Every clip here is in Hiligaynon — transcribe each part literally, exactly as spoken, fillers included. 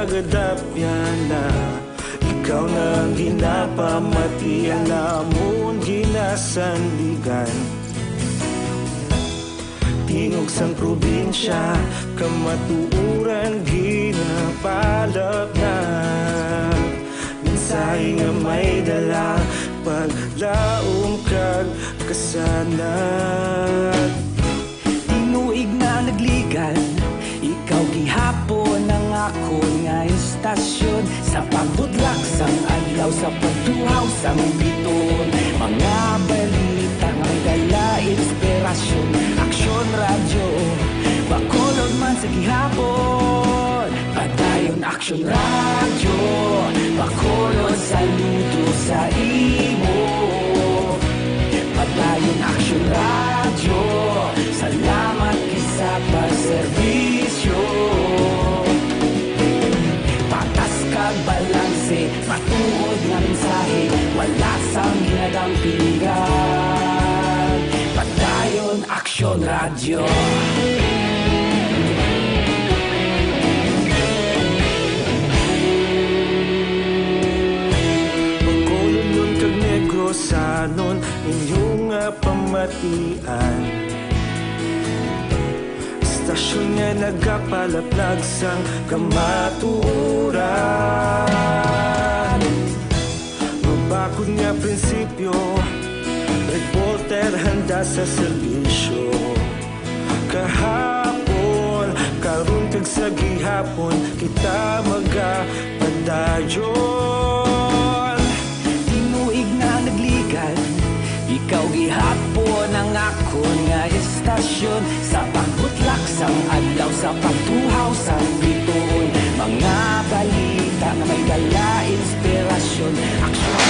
Gadapyana, ikaw na ang ginapamatian, amon ginasandigan. Tingog sang probinsya, kamatuoran ginapalapnag. Mensahe nga may dala, paglaom kag kasanag. Tinuig na nagligan, ikaw gihapon ang akon nga istasyon. Sa pagbutlak sang adlaw, sa pagtuhaw sang biton, mga balita nga may dala inspirasyon. Aksyon Radyo, Bacolod man sa gihapon. Padayon Aksyon Radyo, Bacolod, saludo sa imo. Padayon Aksyon Radyo, salamat gid sa pagserbisyo. Patas kag balanse, matuod nga mensahe, wala sang ginadampingan. Padayon Aksyon Radyo. Bacolodnon kag Negrosanon, inyo nga pamatian. Istasyon nga nagapalaplag sang kamatuoran. Mabakod nga prinsipyo, reporter handa sa serbisyo. Kahapon, karon kag sa gihapon, kita magapadayon. Tinuig na nagligan, ikaw gihapon ang akon nga istasyon. Sa pagbutlak sang adlaw, sa pagtuhaw sang bituon, mga balita nga may dala inspirasyon, aksyon.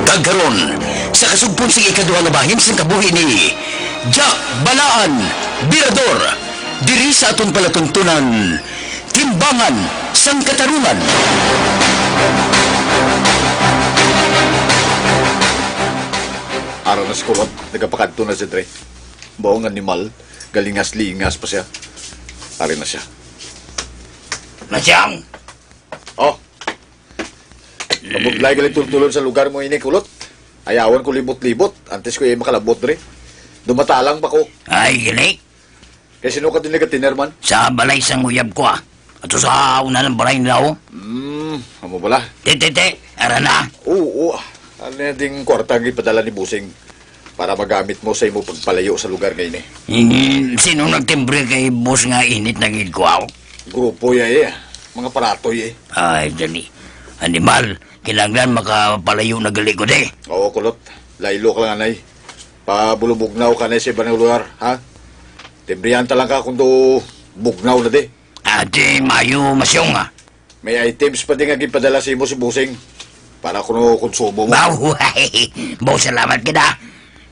Kag karon, sa kasugpon sing ikaduha nga bahin sang kabuhi ni Jack Balaan Birador, diri sa aton palatuntunan, Timbangan sang Katarungan. Ara na si Kulot, nagapakadto na siya, Dre. Mao nga animal, galingas-lingas pa siya. Ari na siya. Masyong! Oh! Mabudlay gali tultulon sa lugar mo ini, Kulot. Ayawan ko libot-libot, antes ko iya makalabot diri. Dumatalang pa ko. Ay, gali. Kay sino ka din nagatiner man? Sa balay sang uyab ko, ah. Ato sa una ng balay nila, oh. Hmm, amo bala. Te, te, te, ara na. Oo, oo. Ano na ding kwarta ang ipadala ni Busing para magamit mo sa imo pagpalayo sa lugar nga ini? Hmm, sino nagtimbre kay boss nga init na gid ko, ah? Grupo ya, eh. Mga paratoy, eh. Ay, dali. Animal, kinahanglan makapalayo na gali ko, de. Oo, Kulot. Laylo ka lang, anay. Pabulubugnaw ka na sa iba nga lugar, ha? Timbrihan ta lang ka kung do bugnaw na, de. Ati, mayo, Masyong, ah. May items pa din nga gipadala sa imo si Busing para kuno konsumo mo. Baw, baw, salamat gid, ah.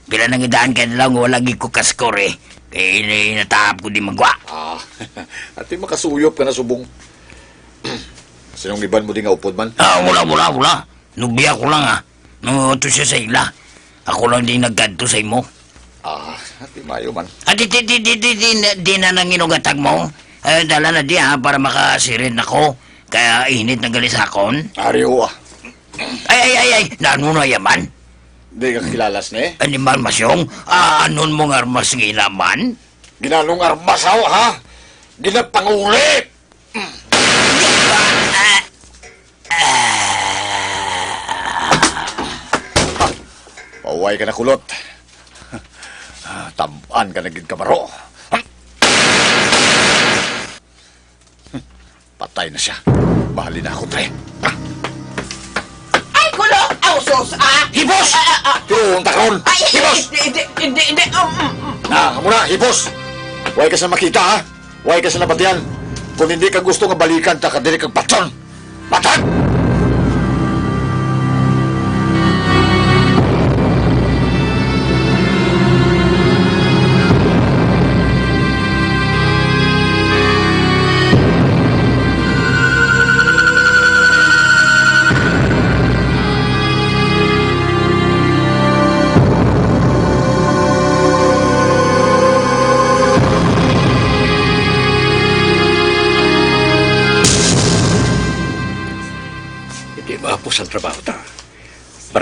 Pila nang idaan ka lang wala gid ko kaskor, eh. Kay ini natahap ko di magwa. Ah, ati makasuyop ka na subong. Sinong iban mo di nga upod man? Ah, wala, wala, wala. Nubya ko lang, ah. No, to siya sa ila. Ako lang di nagkadto sa imo. Ah, ati mayo man. Ah, di, di, di, di, di, di, na- di na nang inugatag mo. Eh, dala na di, ha, para makasirin ako. Kaya init na gali sa akon. Ariyo, ah. Ay, ay, ay, ay, nano na yaman? Di ka kilala sini? Animal, Masyong, ah, anon mo nga armas nga inaman? Ginanong armas, aw, ha? Ginapanguli! Pauway ka na, Kulot. Tab-an ka na gid, kabaro. Patay na siya. Bahali na ako, Dre. Ay, Kulot! Aw, sus, ah! Hibos! Ah, ah, ah. Tuon ta karon. Ay, ay, Hibos! Hindi, hindi, hindi, hindi. Um, um, um. Ah, amo na, hibos! Way ka sa makita, ha? Way ka sa nabatian. Kung hindi ka gusto nga balikan ta ka diri kag patron. Patron!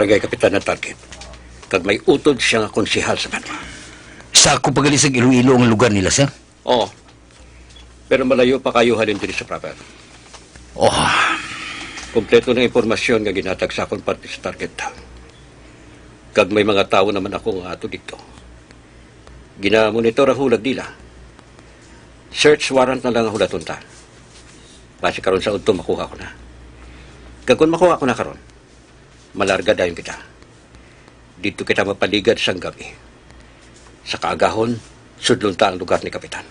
Tagay Kapitan na target. Kag may utod siya nga konsehal sa Panwa. Sa ako pagalis ag Iloilo ang lugar nila, sir? Oo. Pero malayo pa kayo halin diri sa proper. Oh. Kompleto na impormasyon nga ginhatag sa akon parte sa target. Kag may mga tawo naman ako nga ato dito. Ginamonitor ang hulag nila. Search warrant na lang ang hulaton ta. Basi karon sa udto makuha ko na. Kag kung makuha ko na karon, malarga dayon kita. Dito kita mapaligad sang gabi. Sa kaagahon, sudlon ta ang lugar ni Kapitan.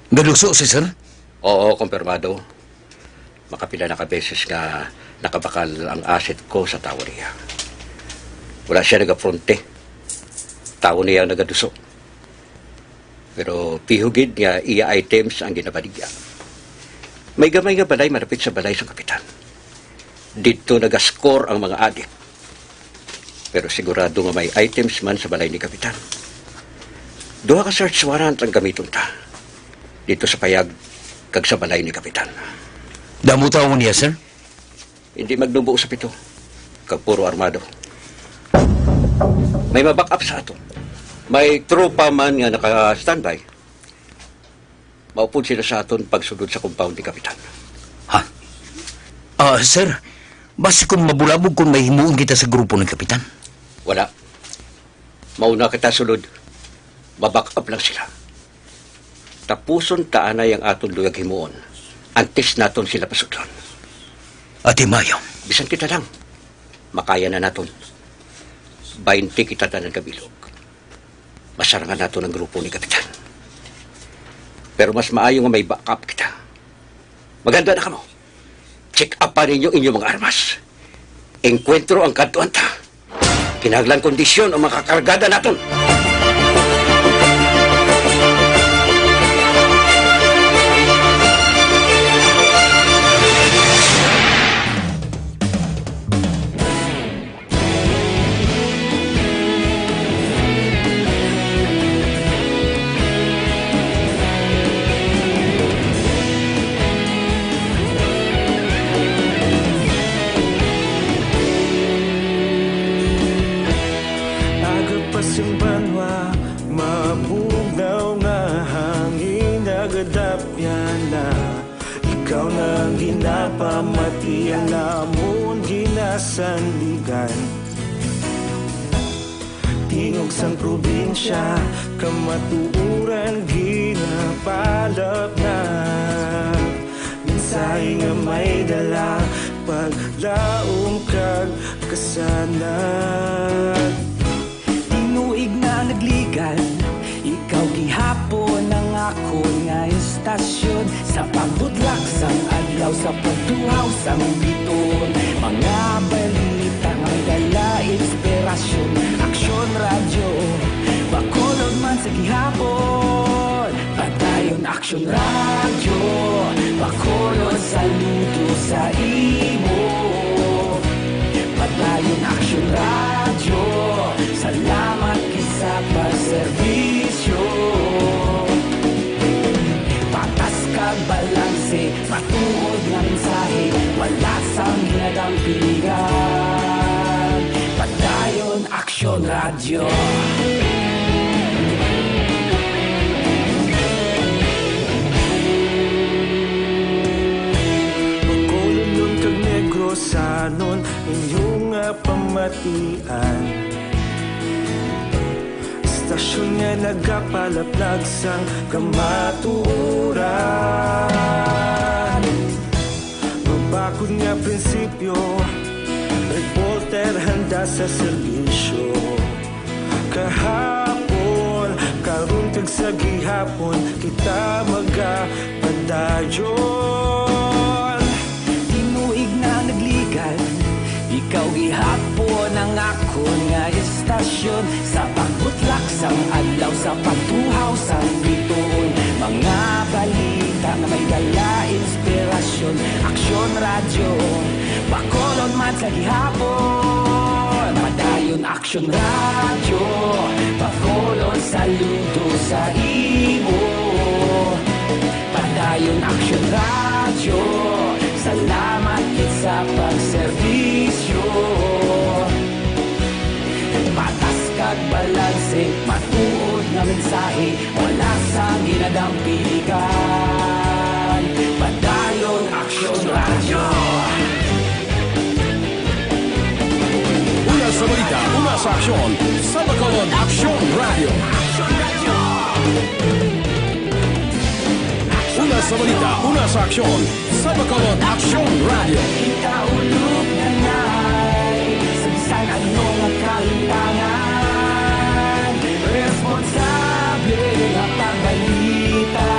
Gaduso si sir? Oo, kumpirmado. Makapila na ka beses nga nakabakal ang asset ko sa tawo niya. Wala siya nagapronte. Tawo niya ang nagaduso. Pero piho gid nga iya items ang ginabaligya. May gamay nga balay malapit sa balay sang kapitan. Didto nagascore ang mga adik. Pero sigurado nga may items man sa balay ni kapitan. Duha ka search warrant ang gamiton ta. Dito sa payag kag sa balay ni kapitan. Damo tawo niya, sir? Hindi magnubo sa pito. Kag puro armado. May ma-back up sa aton. May tropa man nga naka-standby. Maupod sila sa aton pagsulod sa compound ni Kapitan. Ha? Ah, sir, basi kung mabulabog kung may himuon kita sa grupo ni Kapitan. Wala. Mauna kita sulod. Ma-back up lang sila. Tapuson ta anay ang aton luyag himuon antes naton sila pasudlon. Ati Mayo. Bisan kita lang, makaya na naton. Baynte kita tanan kabilog. Masarangan naton ang grupo ni Kapitan. Pero mas maayo nga may backup kita. Maghanda na kamo. Check-upan ninyo inyong mga armas. Engkwentro ang kadtuan ta. Kinahanglan kondisyon ang mga kakargada naton. Aga pa sing banwa, mabugnaw nga hangin, nagadapyan na. Ikaw na ang ginapamati, ang namon ginasandigan. Tingog sang probinsya, kamatuoran ginapalapnag. Mensahe nga may dala, paglaom kag kasanag. Tinuig na nagligan, ikaw gihapon ang akon nga istasyon. Sa pagbutlak sang adlaw, sa pagtuhaw sang bituon, mga balita nga may dala inspirasyon. Aksyon Radyo, Bacolod man sa gihapon. Padayon Aksyon Radyo, Bacolod, saludo sa imo. Padayon Aksyon Radyo, salamat gid sa pagserbisyo. Patas kag balanse, matuod nga mensahe, wala sang ginadampigan. Padayon Aksyon Radyo. Bacolodnon kag Negrosanon, inyo nga pamatian. Istasyon nga nagapalaplag sang kamatuoran. Mabakod nga prinsipyo, reporter handa sa serbisyo. Kahapon, karon kag sa gihapon, kita magapadayon. Tinuig na nagligan, ikaw gihapon ang akon nga istasyon. Sa pagbutlak sang adlaw, sa pagtuhaw sang bituon, mga balita nga may dala inspirasyon. Aksyon Radyo, Bacolod man sa gihapon. Padayon Aksyon Radyo, Bacolod, saludo sa imo. Padayon Aksyon Radyo, salamat gid sa pagserbisyo. Balanse, matuod nga mensahe, wala sa ginadampiligan. Padayon, Aksyon Radyo. Una sa balita, una sa aksyon, sa Bacolod, Aksyon Radyo. Una sa balita, una sa aksyon, sa Bacolod, Aksyon Radyo. Ikaulog na ngay, sa bisan ano nga kalintangan, responsable nga pagbalita,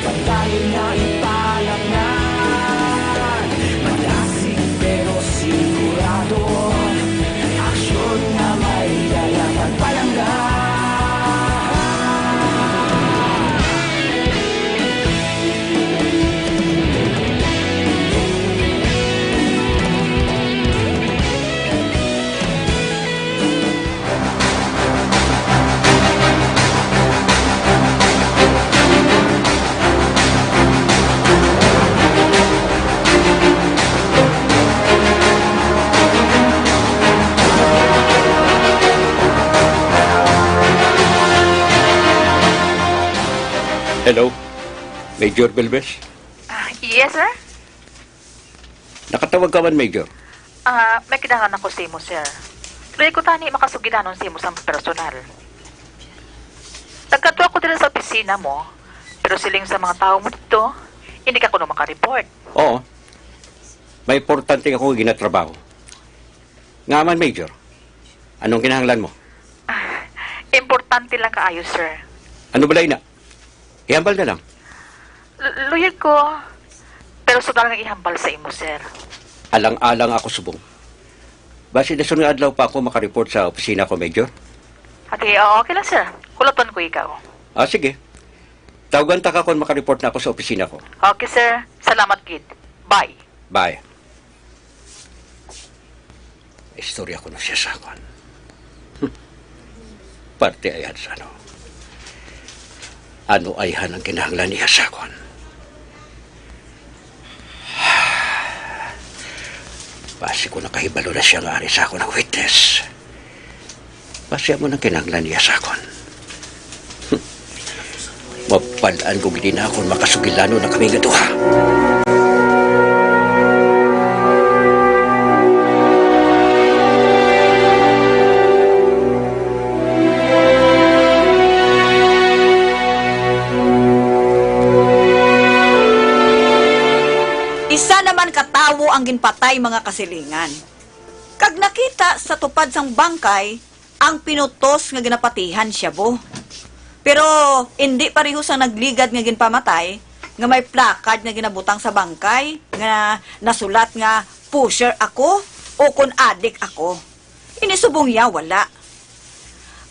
pagdayon nga ipalaknan. Madasig pero sigurado, aksyon nga may dala kag palangga. Hello, Major Belbes? Ah, yes, sir? Nakatawag ka man, Major? Ah, may kinahanglan ako sa imo, sir. Luoy ko tani makasugilanon sa imo sang personal. Nagkadto ako diri sa opisina mo, pero siling sa mga tawo mo didto, hindi ka kuno makareport. Oo. May importante ako nga ginatrabaho. Nga man, Major? Anong kinahanglan mo? Ah, importante lang kaayo, sir. Ano bala ina? Ihambal na lang. L-, luyag ko, pero sudlan nga ihambal sa imo, sir. Alang-alang ako subong. Basi dason nga adlaw pa ako makareport sa opisina ko, Major. Okay, oo, okay lang, sir. Kulaton ko ikaw. Ah, sige. Tawagan ta ka kon makareport na ako sa opisina ko. Okay, sir. Salamat gid. Bye. Bye. Istorya ko na siya sa akon. Hmm. Parte ayhan sa ano. Ano ayhan ang kinahanglan niya sa akon? Basi ko nakahibalo na siya nga ari sa akon ang witness. Basi amo nang kinahanglan niya sa akon. Mapal-an ko gid ina kon makasugilanon na kami nga duha. Isa naman ka tawo ang ginpatay, mga kasilingan. Kag nakita sa tupad sang bangkay ang pinutos nga ginapatihan, shabu. Pero indi pareho sang nagligad nga ginpamatay, nga may placard nga ginabutang sa bangkay nga nasulat nga "Pusher ako" o kon "Adik ako." Ini subong iya, wala.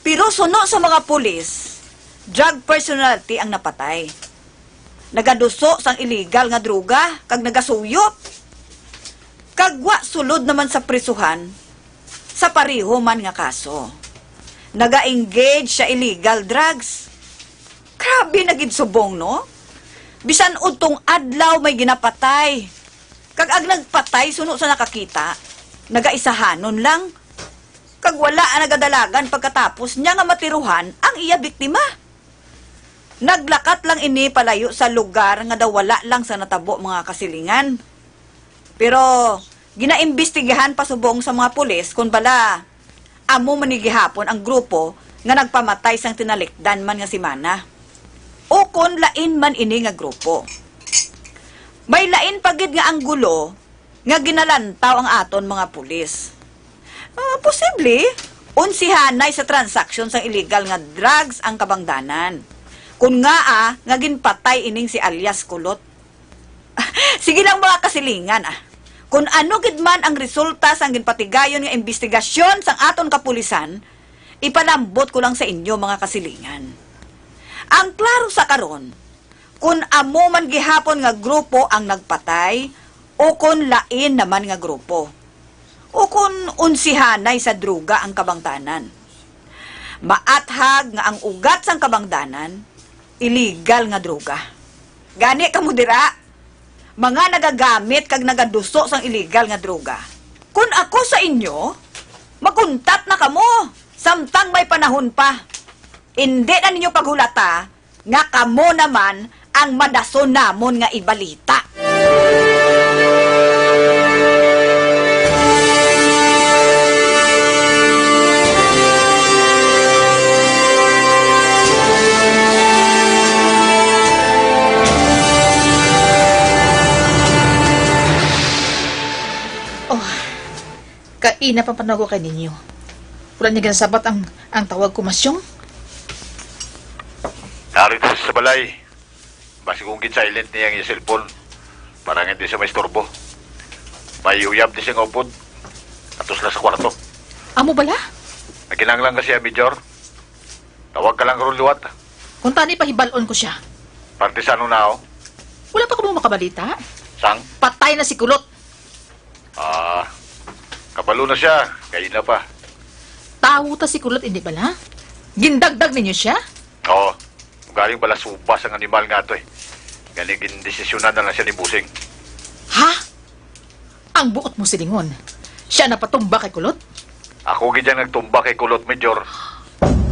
Pero suno sa mga pulis, drug personality ang napatay. Nagaduso sang iligal nga droga kag nagasuyop. Kag wa sulod naman sa prisuhan sa pareho man nga kaso. Naga-engage sa illegal drugs. Grabe na gid subong, no? Bisan udtong adlaw may ginapatay. Kag ang nagpatay suno sa nakakita, nagaisahanon lang. Kag wala ang nagadalagan pagkatapos niya nga matiruhan ang iya biktima. Naglakat lang ini palayo sa lugar nga daw wala lang sa natabo, mga kasilingan. Pero ginaimbestigahan pa subong sa mga pulis kon bala amo man ni gihapon ang grupo nga nagpamatay sang tinalikdan man nga semana, o kon lain man ini nga grupo. May lain pa gid nga anggulo nga ginalantaw ang aton mga pulis. Ah, posible, unsihanay sa transaksyon sang illegal nga drugs ang kabangdanan. Kon ngaa nga ginpatay ining si alias Kulot. Sige lang, mga kasilingan, ah. Kon ano gid man ang resulta sang ginpatigayon nga imbestigasyon sang aton kapulisan, ipalambot ko lang sa inyo, mga kasilingan. Ang klaro sa karon, kon amo man gihapon nga grupo ang nagpatay o kon lain naman nga grupo, o kon unsihanay sa droga ang kabangdanan. Maathag nga ang ugat sang kabangdanan, iligal nga droga. Gani kamo dira, mga nagagamit kag nagaduso sang iligal nga droga. Kon ako sa inyo, mag-untat na kamo. Samtang may panahon pa, indi na ninyo paghulata nga kamo naman ang madason namon nga ibalita. Oh, kaina pa panawag ko kay ninyo. Wala niya ginasabat ang, ang tawag ko, Masyong. Narito sa balay. Basi kung gin-silent niya ang iya cellphone para nga hindi siya maistorbo. May uyab di siya nga upod. Atos lang sa kwarto. Amo bala? Nagkinahanglan ka siya, Major. Tawag ka lang karon liwat. Kung tani pahibal-on ko siya. Parte sa ano na, oh? Wala pa kamo makabalita? Sang? Patay na si Kulot. Ah, kabalo na siya. Kaina pa. Tawo ta si Kulot, hindi bala? Gindagdag ninyo siya? Oo. Galing bala subas ang animal nga to eh. Gani gindesisyonan na lang siya ni Busing. Ha? Ang buot mo silingon, siya napatumba kay Kulot? Ako gid ang nagtumba kay Kulot, Major.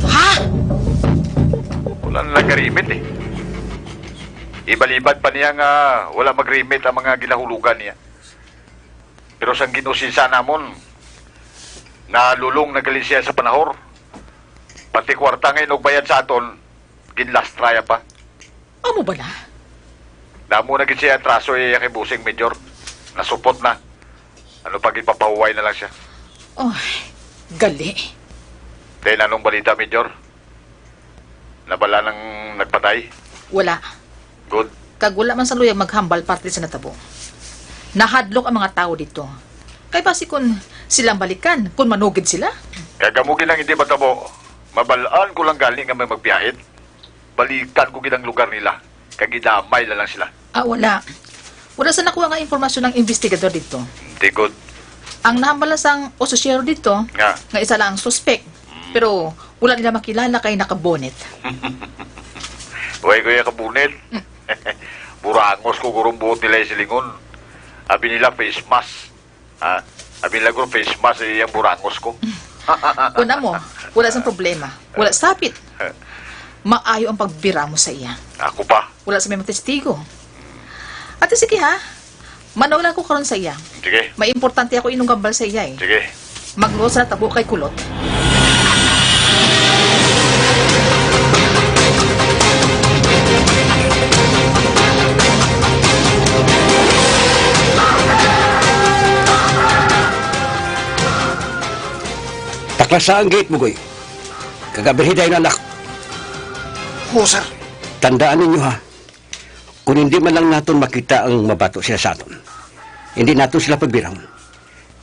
Ha? Wala na nagarimit eh. Ibalibad pa niya nga wala magrimit ang mga ginahulugan niya. Pero sang gin-usisa namon, nalulong na gali siya sa panahor. Pati kwarta nga inugbayad sa aton, ginlastraya pa. Amo bala? Damo na gid siya atraso iya kay Busing, Major. Nasupot na. Ano pa, gipapahuway na lang siya. Oy, gali. Then, anong balita, Major? Nabal-an ang nagpatay? Wala. Good. Kag wala man sa luyag maghambal parte sa natabo. Nahadlok ang mga tawo dito. Kay basi kun silang balikan, kun manugid sila. Kag amo gid ang hindi matabo. Mabal-an ko lang gani nga may magpiyahid. Balikan ko gid ang lugar nila, kag idamay na lang sila. Ah, wala. Wala sa nakuha nga impormasyon ang investigador dito. Di gud. Ang nahambal lang sang usosyero dito, Nga? nga isa lang ang suspek. Mm. Pero wala nila makilala kay nakabonet. Way kuya kabonet. Mm. Burangos ko gurong buot nila isilingon. Abi nila face mask. Ha? Abi nila guro face mask sa iyang burangos ko. Kun amo, wala sang problema. Wala sapit. Maayo ang pagbira mo sa iya. Ako pa. Wala sa may mga testigo. Ate, sige ha. Manaw lang ko karon sa iya. Sige. May importante ako inugambal sa iya eh. Sige. Magluwas na tabo kay Kulot. Taklasa ang gate mo, Goy. Kag abirhi dayon, anak. Oo, sir. Tandaan ninyo, ha. Kung hindi man lang naton makita ang mabato siya sa aton, hindi naton sila pagbirawon.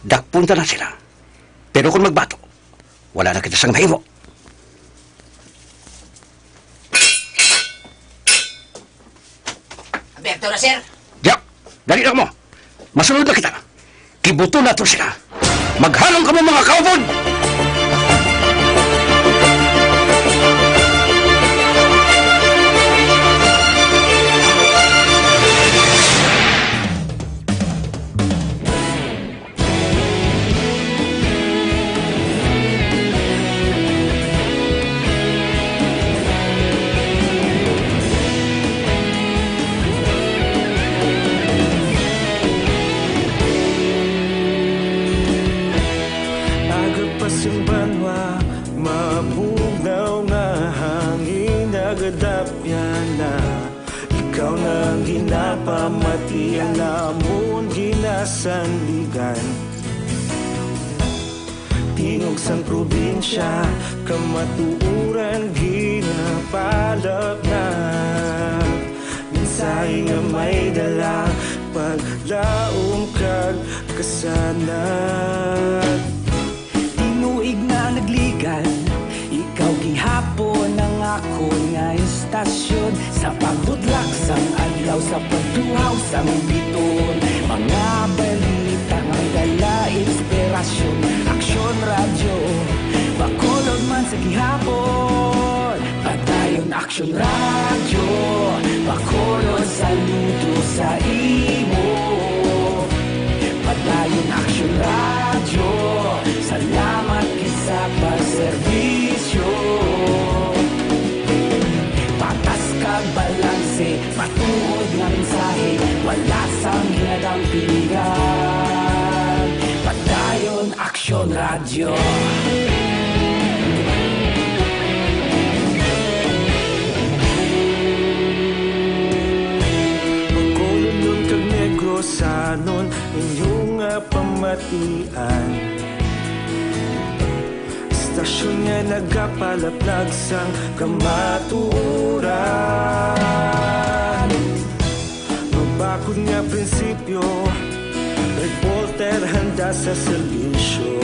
Dakpon ta lang sila. Pero kung magbato, wala na kita sang mahimo. Aberto na, sir. Diyak! Dali na mo! Masulod na kita! Kibuto nato sila! Maghalong kamo, mga kaupod! Agapas ang banwa, mabugnaw nga hangin, nagadapyan na. Ikaw na ang ginapamati, ang amon ginasandigan. Tingog sang probinsya, kamatuoran ginapalapnag. Mensahe nga may dala, paglaom kag kasanag. Tinuig na nagligan, ikaw gihapon ang akon nga istasyon. Sa pagbudlak sang adlaw, sa pagduhaw sang biton, mga balita nga dala inspirasyon. Aksyon Radyo, Bacolod man sa gihapon. Padayon Aksyon Radyo, Bacolod, saludo sa imo. Padayon Aksyon Radyo, salamat gid sa pagserbi. Bacolod kag Negrosanon, inyo nga pamatian. Istasyon nga nagapalaplag sang kamatuoran. Mabakod nga prinsipyo, reporter handa sa serbisyo.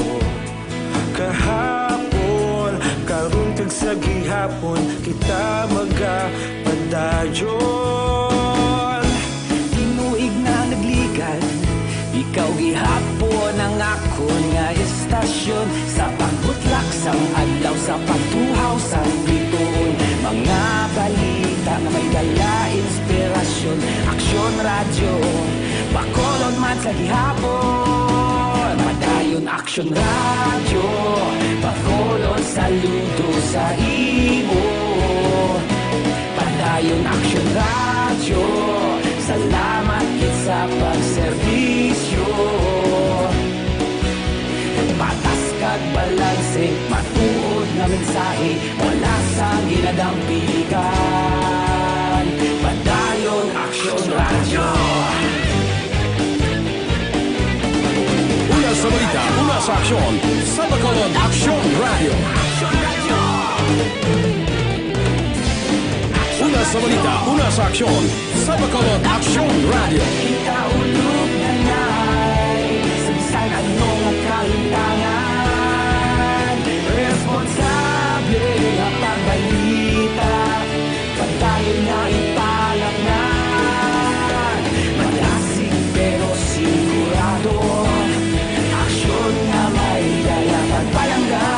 Kahapon, karon kag sa gihapon, kita magapadayon. Tinuig na nagligan, ikaw gihapon ang akon nga istasyon. Sa pagbutlak sang adlaw, sa pagtuhaw sang bituon, mga balita nga may dala inspirasyon. Aksyon Radyo, Bacolod man sa gihapon. Padayon Aksyon Radyo, Bacolod, saludo sa imo. Padayon Aksyon Radyo, salamat gid sa pagserbisyo. Patas kag balanse, matuod nga mensahe, wala sang ginadampigan. Padayon Aksyon Radyo. Una sa balita, una sa aksyon, sa Bacolod Aksyon Radyo. Una sa balita, una sa aksyon, sa Bacolod Aksyon Radyo. Ikaulog na ngay, sa bisan ano nga kahintangan, responsable nga pagbalita. Padayon nga ipalatngan, madasig pero sigurado. Aksyon nga may dala pagpalangga.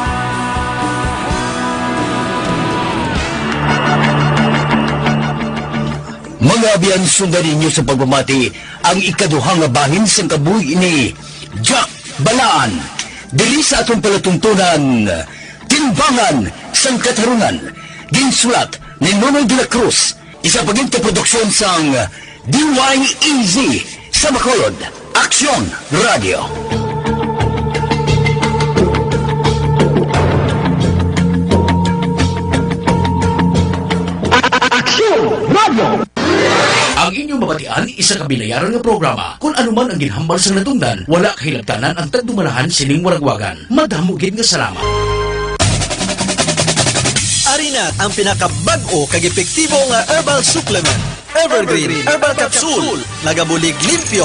Mga abyan, sundan ninyo sa pagpamati ang ikaduha nga bahin sang kabuhi ni Jack Balaan diri sa aton palatuntunan, Timbangan sang Katarungan. Ginsulat ni Nonoy de la Cruz, isa pa gid ka produksyon sang D Y E Z sa Bacolod, Aksyon Radio. Aksyon Radio. Ang inyong mabatian, isa ka binayaran nga programa. Kung ano man ang ginhambal sang natundan, wala kahilabtanan ang tagdumalahan sining waragwagan. Madamo gid nga salamat. Ari na ang pinakabag-o kag epektibo nga herbal supplement, Evergreen Herbal Capsule. Nagabulig limpyo